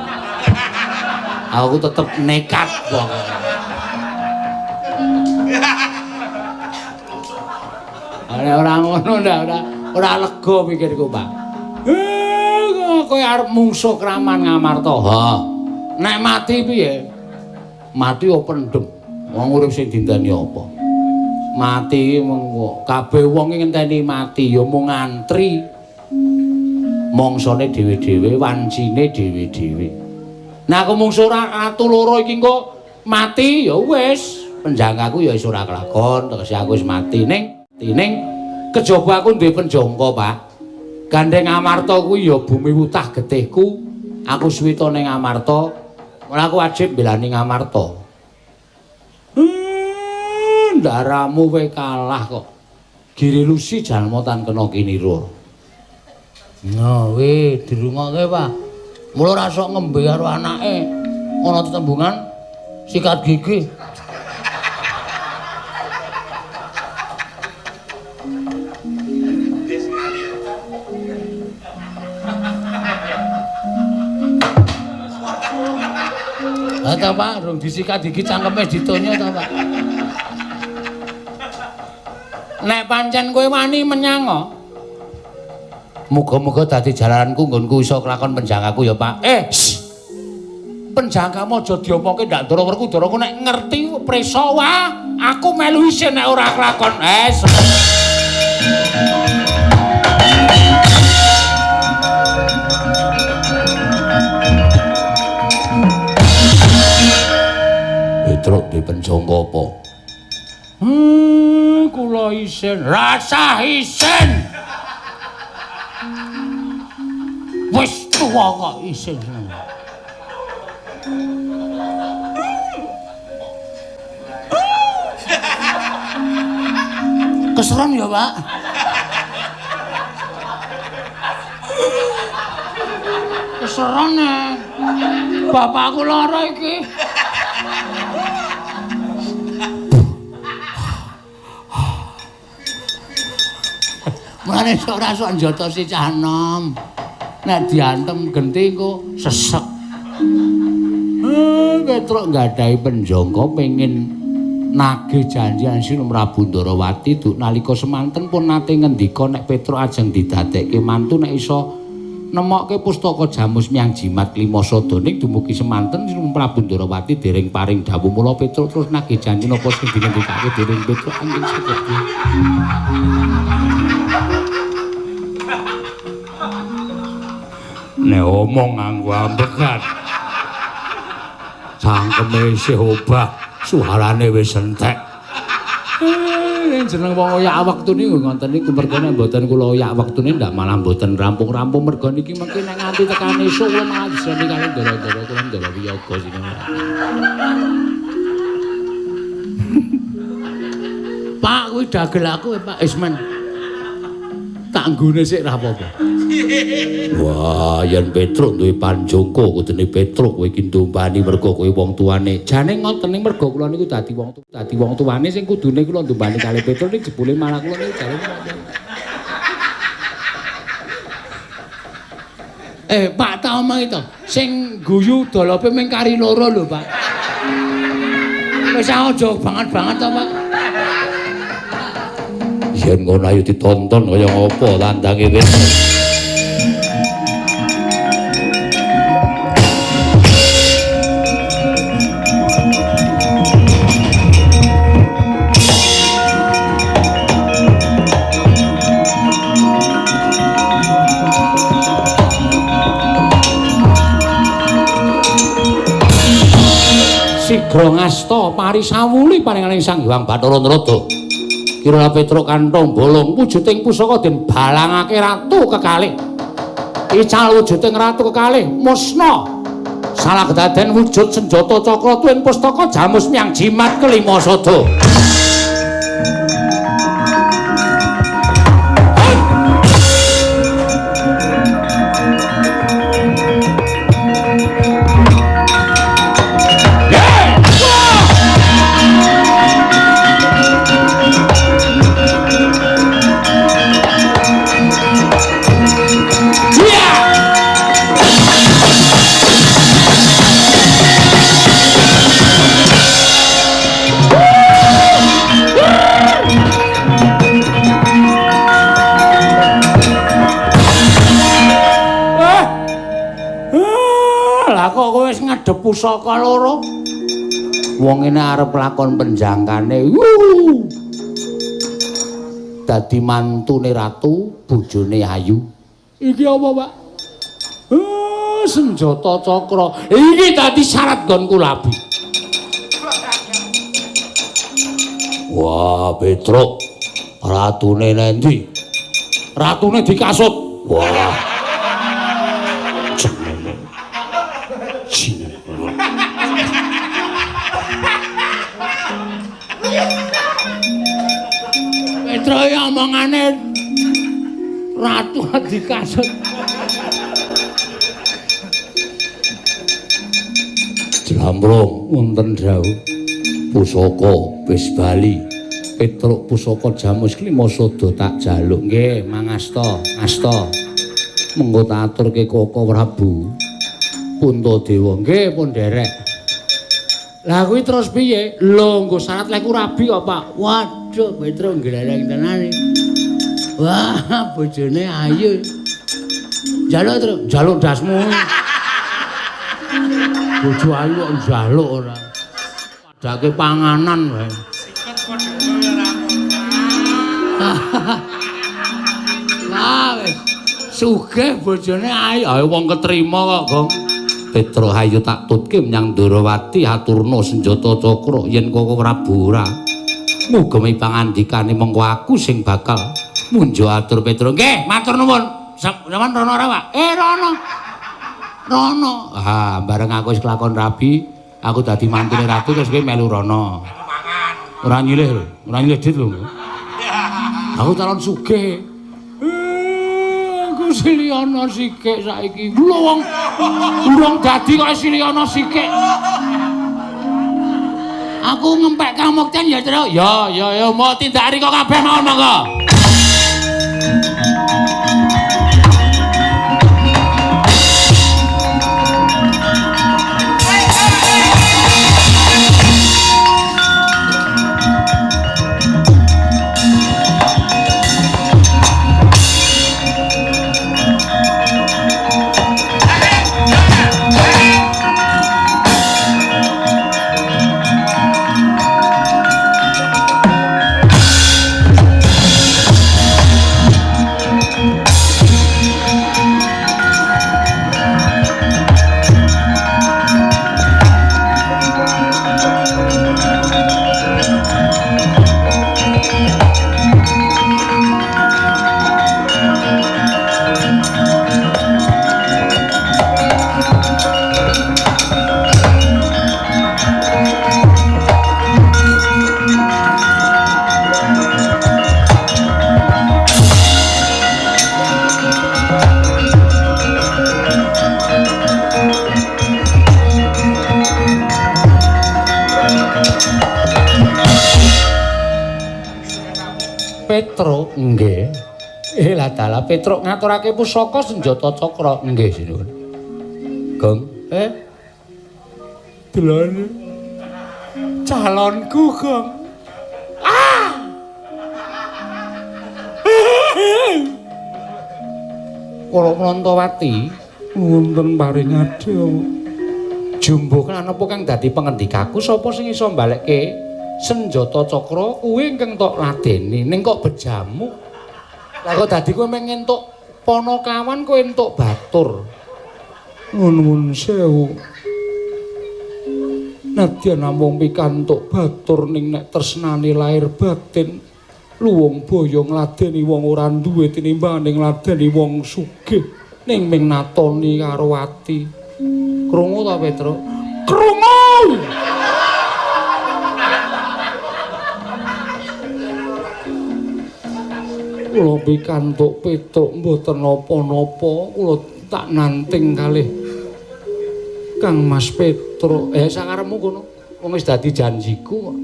Aku tetep nekat pokoke. Ora ngono ndak ora lega pikirku, Pak. Kowe arep mungsuh kraman Ngamarta. Ha. Nek mati piye? Mati yo pendem. Wong urip sing dinteni apa? Mati mung kabeh wong iki ngenteni mati ya mung ngantri. Mongsone dhewe-dhewe, wancine dhewe-dhewe. Nah aku mungsuh ratu loro iki engko mati ya wis, penjangkaku ya wis ora kelakon, tegese aku wis mati ning kejaba aku duwe penjangka, Pak. Gandeng Amarta kuwi ya bumi wutah getihku. Aku suwita ning Amarta, mula aku wajib mbelani Ngamarta. Ndaramu kowe kalah kok. Giri Lusi jalma tan kena kinira. Nah, weh dirungokke, Pak. Mula ora sok ngembe karo anake. Ana tetembungan sikat gigi. Ta Pak, rung disikat gigi cangkeme ditonyo ta, Pak. Nek pancen kowe wani menyang, muga-muga dadi jalaranku nggonku iso kelakon penjangkaku ya, Pak. Penjangkamu aja diomongke ndak Ndara Werkudara ku nek ngerti prisa wah, aku melu isin nek ora kelakon. Petruk di penjangka apa? Kula isin, rasah isin. Wis tuwa kok isin. Keseron ya, Pak. Keseron. Bapakku lara iki. Mulane ora sok njotosi cah enom. Nek diantem genti engko sesek. Petruk nggadahi penjangka pengin nagih janji Sinun Prabu Ndarawati duk nalika semanten pun nate ngendika nek Petruk ajeng didadekke mantu nek iso nemokke pustaka Jamus Miang Jimat Lima Sada ning dumugi semanten Sinun Prabu Ndarawati dereng paring dawuh mula Petruk terus nagih janji napa sing dingendikake dening Petruk angin seperti nek omong nganggo ambekan cangkeme isih obah suarane wis entek. Jeneng wong oyak wektu niku ngoten niku mergo nek mboten kula oyak wektune ndak malah mboten rampung-rampung mergo niki mengki nek nganti tekan esuk kula malah diseni kali ndara-ndara kula ndara wiyaga sini. Pak kuwi dagel aku Pak Ismen. Tak nggone sik ra apa-apa. Wah, yen Petruk duwe panjangka kudune Petruk kowe iki ndumbani mergo kowe wong tuane. Jane ngoten ning mergo kula niku dadi wong tuane sing kudune kula ndumbani kali Petruk ning jebule malah kula niku jane. Pak tak omong itu, sing guyu dolope mung kari loro lho, Pak. Wis aja banget-banget to, Pak. Yen ngono ayo ditonton kaya ngopo tandange Petruk. Sigra ngasta parisawuli paringaning Sang Hyang Bathara Narada. Kira Petruk kanthong bolong wujuding pusaka den balangake ratu kekalih. Ical wujuding ratu kekalih musna. Salah kedaden wujud senjata cakra tuwin pustaka Jamus Miang Jimat kelima sada. Ngadep pusaka loro. Wong ngene arep lakon penjangkane. Dadi mantune ratu, bojone ayu. Iki apa, Pak? Senjata cakra. Iki dadi syarat nggonku labi. Wah, Petruk. Ratune nendi? Ratune dikasut. Wah. Petruk omongane ratu dikasut. Jlambrong wonten dawuh pusaka wis bali. Petruk pusaka Jamus Klima Sada tak jaluk. Nggih, mangasta, asta. Mengko tak aturke Koko Prabu Puntadewa. Nggih, pun derek. Lah kuwi terus piye? Lho, nggo syarat lek rabi kok, Pak. Waduh, Petruk nglereng tenan. Wah, bojone ayu. Njaluk terus, njaluk dasmu. Bojo ayu kok njaluk ora. Padake panganan wae. Sikat padha kowe ora. Lah wis sugih bojone ayu. Ayo wong ketrima kok, Gong. Petruk ayo tak tutke menyang Ndorowati aturna senjata cakra yen Koko Prabu ora mugemi pangandikane mengko aku sing bakal munjo atur Petruk. Nggih, matur nuwun. Sampeyan rono ora, Pak? Rono. Rono. Ah, bareng aku wis kelakon rabi, aku dadi mantune ratu terus kowe melu rono. Ora nyilih lho, ora nyilih dit lho. Aku calon sugih. Aku Siliana sikik saiki. Lho wong urung dadi kok siliana sikik. Aku ngempek kamukten ya, Truk. Ya, ya, ya, mau tindak riko kabeh mawon monggo. Petruk nggih. Lah dalah Petruk ngaturake pusaka senjata cakra. Nggih, sinuwun. Gong. Delane. Calonku, Gong. Ah! Kala Mlantawati wonten paring adya. Jumbuh lan apa kang dadi pangendikaku sapa sing iso mbalekke senjata cakra kuwi ingkang tok ladeni ning kok bejamu. Lah kok dadi kowe mung entuk panakawan kowe entuk batur. Nuwun sewu. Nadyan namung pikantuk batur ning nek tresnane lahir batin luwung boyo ngladeni wong ora duwe tinimbang ngladeni wong sugih ning ming natoni karo ati. Krungu ta, Petruk? Krungu! Kula pikantuk Petruk mboten napa-napa, kula tak nanting kalih Kang Mas Petruk. Sakarepmu kono, wong wis dadi janjiku kok.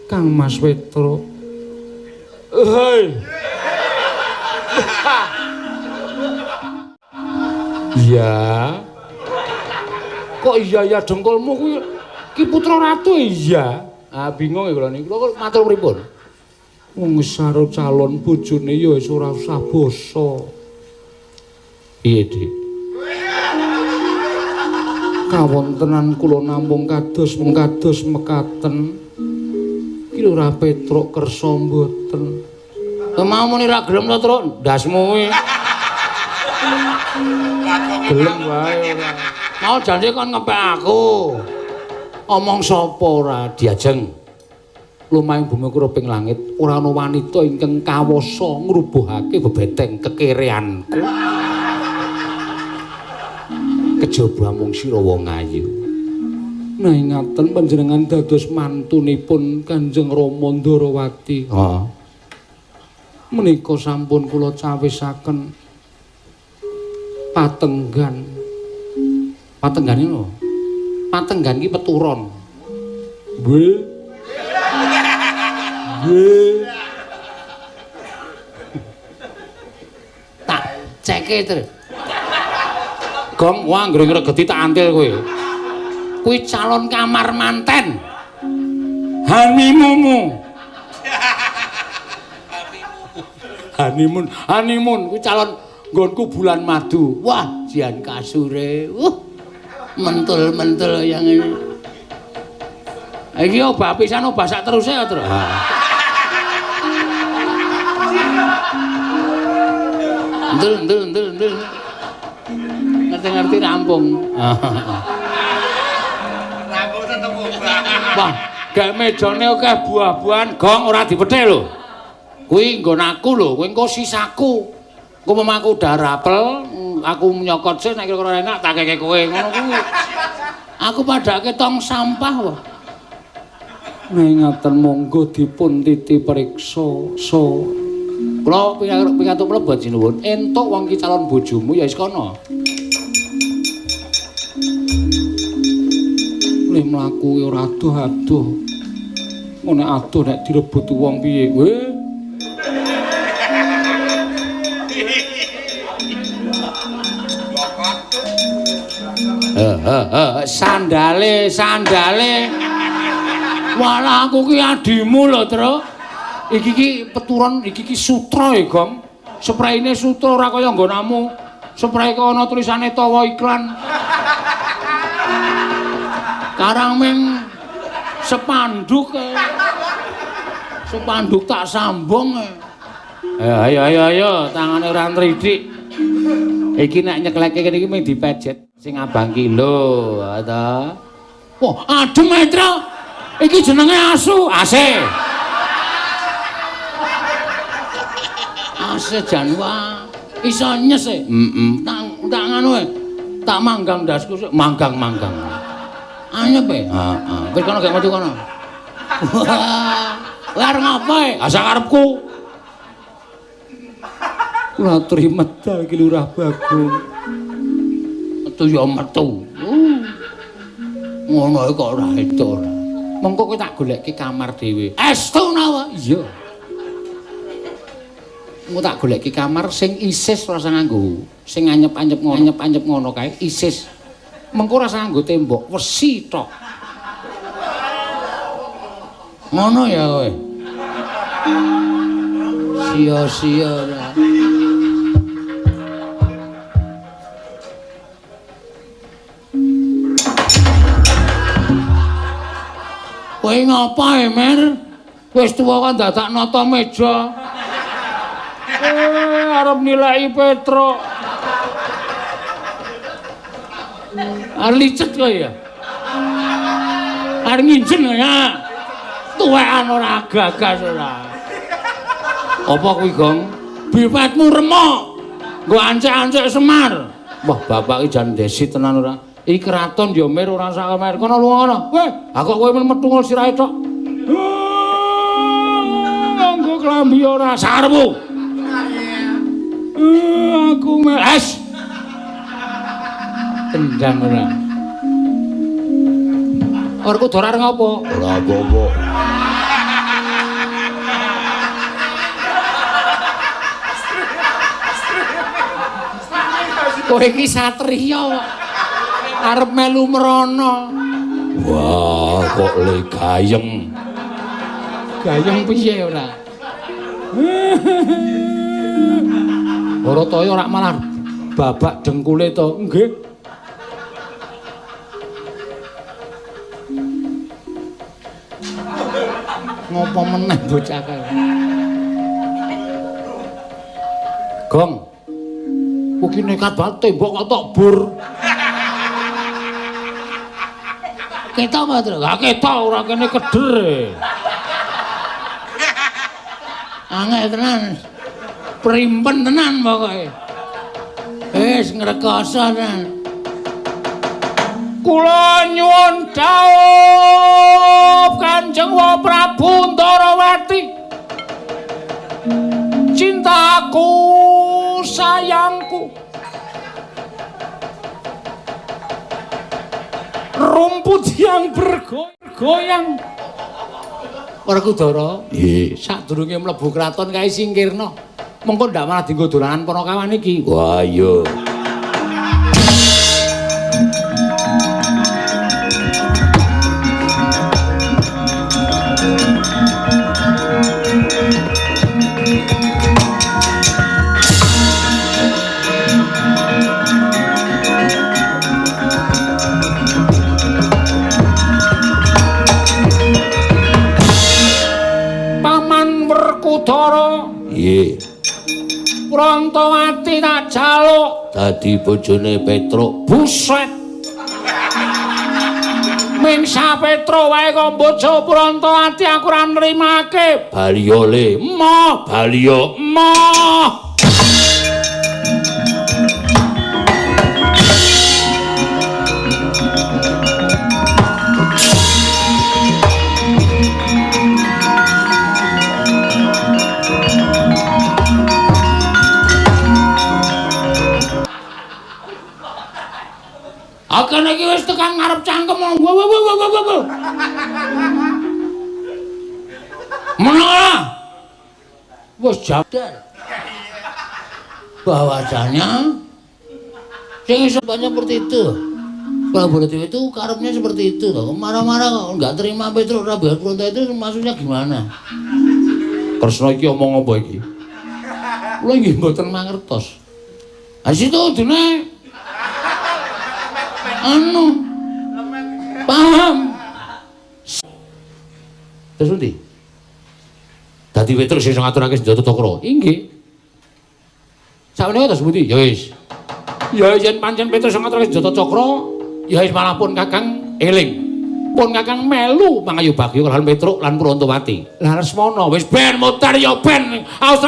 Kang Mas Petruk. Hei. Iya. Kok iya ya dengkulmu kuwi ki putra ratu iya. Ah bingung ya kula niku. Kula matur pripun? Wong wis karo calon bojone ya wis ora usah basa. Piye, Dik? Kawontenan kula namung kados mung kados mekaten. Ki lho ora Petruk kersa mboten. Mau muni ra gelem to, Truk? Ndasmu kuwi. Gelem wae ora. Mau janji kon ngepek aku. Omong sapa ora diajeng. Lumahing bumi kuruping langit ora ana wanita ingkang kawasa ngrubuhake bebeteng kekereanku. Kejaba mung sira wong ayu. Nah ingaten panjenengan dados mantunipun Kanjeng Rama Ndarawati. Heeh. Menika sampun kula cawisaken patenggan. Patenggan iki lho. Patenggan iki peturon. Nggih. Nggih. Tak ceke terus. Gong, wah anggere ngregeti tak antil kowe. Kuwi calon kamar manten. Honeymoonmu. Honeymoon, honeymoon kuwi calon nggonku bulan madu. Wah, jian kasure. Mentul-mentul yang ini. Iki obah pisan obah sak teruse ya, Tru. Entul, entul, entul, entul. Ngerti-ngerti rampung. Rampung tetep obah. Wah, gak mejane akeh buah-buahan gong ora dipethik lho. Kuwi nggon aku lho, kuwi engko sisaku. Engko mamaku udah rapel, aku nyokot sik nek kira-kira enak tak keke kowe ngono kuwi. Aku padake tong sampah wae. Nek ngaten monggo dipun titi priksa. So. Kula pikantuk mlebet sinuwun, entuk wong iki calon bojomu ya wis kono. Le mlaku ora adoh-adoh. Ngono adoh nek direbut wong piye? Weh. Sandale, sandale. Walah aku ki adimu lho, Tru. Iki ki peturon, iki ki sutra ya, Gong. Spreine sutra ora kaya nggonamu. Sprei kok ana tulisane tawa iklan. Karang ming sepanduk. Sepanduk tak sambung. Ayo ayo ayo, tangane ora nridik. Iki nek nyekleke kene iki mung dipejet sing abang ki lho, ta. Wah, adem e, Tru. Iki jenenge asu, AC. AC jan wah. Iso nyes e. Heeh. Tak nganu e. Tak manggang ndasku sik, manggang-manggang. Anyep e. Heeh. Wis kono gak metu kono. Wah, arep ngapa e? Ah sakarepku. Kula aturi medal iki Lurah Bagong. Metu ya metu. Ngono kok ora itu ora. Mengko kowe tak golekke kamar dhewe. Estu napa? Iya. Engko tak golekke kamar sing isis ora usah nganggo. Sing anyep-anyep ngono, anyep-anyep ngono kae isis. Mengko ora usah nganggo tembok, wesi tok. Ngono ya kowe. Sia-sia ora. Kowe ngapa e, Mer? Wis tuwa kok dadak nata meja. Arep nilai Petruk. Arep licet kowe ya. Arep nginjen ya. Tuwekan ora gagas ora. Apa kuwi, Gong? Bipetmu remuk. Nggo ancek-ancek Semar. Wah, bapak iki jan desi tenan ora. Iki kraton ya Mir ora sak mer. Kono lunga kono. Weh, aku kowe metungul sirahe tok. Nganggo klambi ora sarepmu. Aku es. Tendang ora. Werkudara arep ngopo? Ora apa-apa. Kowe iki satriya kok. Arep melu mrono. Wah, kok le gayeng. Gayeng piye ora? Barataya ora malah babak dengkule to. Nggih. Ngopo meneh bocah kae? Gong. Kuwi nekat banget tembok kok tok bur. Ketok apa, Tru? Gak ketok ora kene keder. Angel tenan. Primpen tenan pokoke. Wis ngrekoso tenan. Kula nyuwun dhawuh Kanjeng Prabu Ndarawati. Cintaku, sayangku. Rumput yang bergoyang. Werkudara, nggih, sadurunge mlebu kraton kae singkirna. Mengko ndak malah dienggo dolanan Panakawan iki. Wah, iya. Werkudara. Nggih. Prantawati tak jaluk dadi bojone Petruk. Buset. Mingsa Petruk wae kok bojo Prantawati aku ora nrimake. Baliyo le, emoh, baliyo, emoh. Kene iki wis tekan ngarep cangkem. Wah wah wah wah wah. Meneng. Wis jadar. Bahwasanya sing iso banyak seperti itu. Prabu Baladewa itu karepnya seperti itu toh. Marah-marah kok enggak terima Petruk Prabu Puranta itu maksudnya gimana? Kresna iki omong apa iki? Kula nggih mboten mangertos. Ha situ dene anu paham. Terus pundi? Dadi Petruk sing ngaturake senjata cakra. Inggih. Sakmenika terus pundi? Ya wis. Ya yen pancen Petruk sing ngaturake senjata cakra, ya wis malah pun Kakang eling. Pun Kakang melu mangayu bagya kalawan Petruk lan Purantawati. Lah Lesmana wis ben mutar ya ben. Awas.